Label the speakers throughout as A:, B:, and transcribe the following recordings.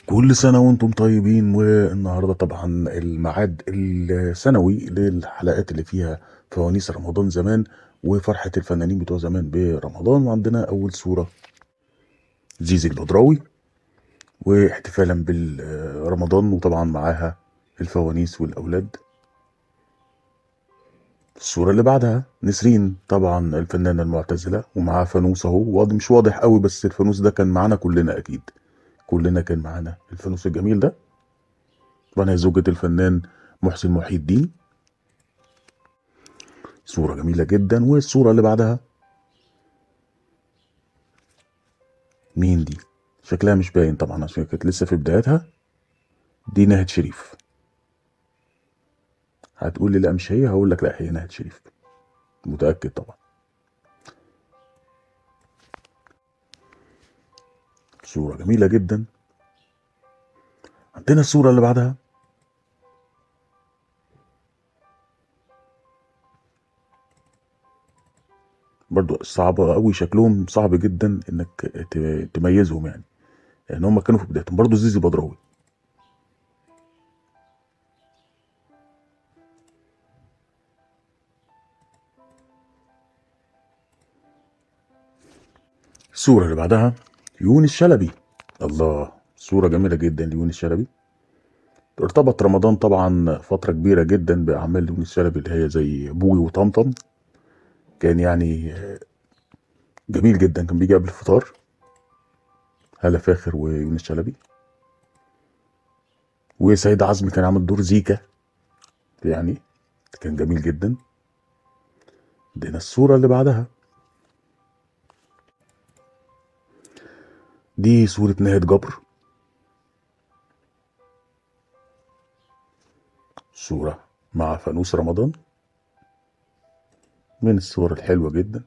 A: كل سنة وانتم طيبين. والنهاردة طبعا الميعاد السنوي للحلقات اللي فيها فوانيس رمضان زمان وفرحة الفنانين بتوع زمان برمضان. وعندنا أول صورة زيزي البدراوي واحتفالا برمضان، وطبعا معاها الفوانيس والأولاد. الصورة اللي بعدها نسرين طبعا الفنانة المعتزلة ومعاها فانوس اهو، واضح مش واضح قوي بس الفانوس ده كان معانا كلنا، اكيد كلنا كان معانا الفانوس الجميل ده. طبعا هي زوجة الفنان محسن محي الدين. صورة جميلة جدا. والصورة اللي بعدها مين دي؟ شكلها مش باين طبعا عشان كانت لسه في بدايتها. دي ناهد شريف. هتقول لي لا مش هي، هقول لك لا هي ناهد شريف، متأكد طبعا. صورة جميلة جدا. عندنا الصورة اللي بعدها برضو صعبة قوي، شكلهم صعب جدا انك تميزهم يعني، لان هم كانوا في بدايتهم. برضو زيزي بدراوي. الصورة اللي بعدها يونس شلبي. الله، صورة جميلة جدا ليونس شلبي. ارتبط رمضان طبعا فترة كبيرة جدا بأعمال يونس شلبي اللي هي زي بوي وطمطم، كان يعني جميل جدا، كان بيجي قبل الفطار. هالة فاخر ويونس شلبي. وسيد عزمي كان عامل دور زيكا، يعني كان جميل جدا. عندنا الصورة اللي بعدها دي صورة ناهد جبر. صورة مع فانوس رمضان، من الصور الحلوة جدا.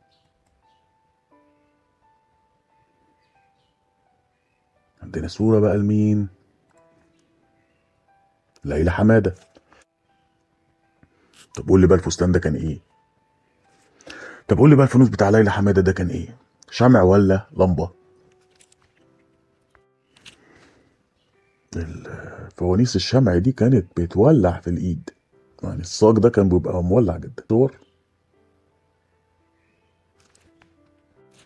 A: عندنا صورة بقى لمين؟ ليلى حمادة. طب قول لي بقى الفستان ده كان ايه؟ طب قول لي بقى الفانوس بتاع ليلى حمادة ده كان ايه؟ شمع ولا لمبة؟ الفوانيس الشمع دي كانت بتولع في الايد، يعني الصاج ده كان بيبقى مولع جدا. صور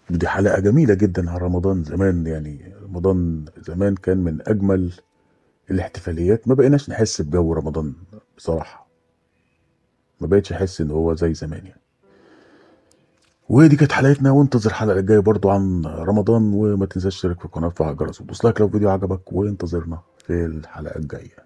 A: دي حلقة جميلة جدا على رمضان زمان، يعني رمضان زمان كان من أجمل الاحتفاليات. ما بقيناش نحس بجو رمضان بصراحة، ما بقيتش أحس إن هو زي زمان يعني. ودي كانت حلقتنا، وانتظر الحلقة الجاية برضو عن رمضان. وما تنساش تشترك في القناة وتفعل الجرس وتدوس like لو الفيديو عجبك، وانتظرنا في الحلقة الجاية.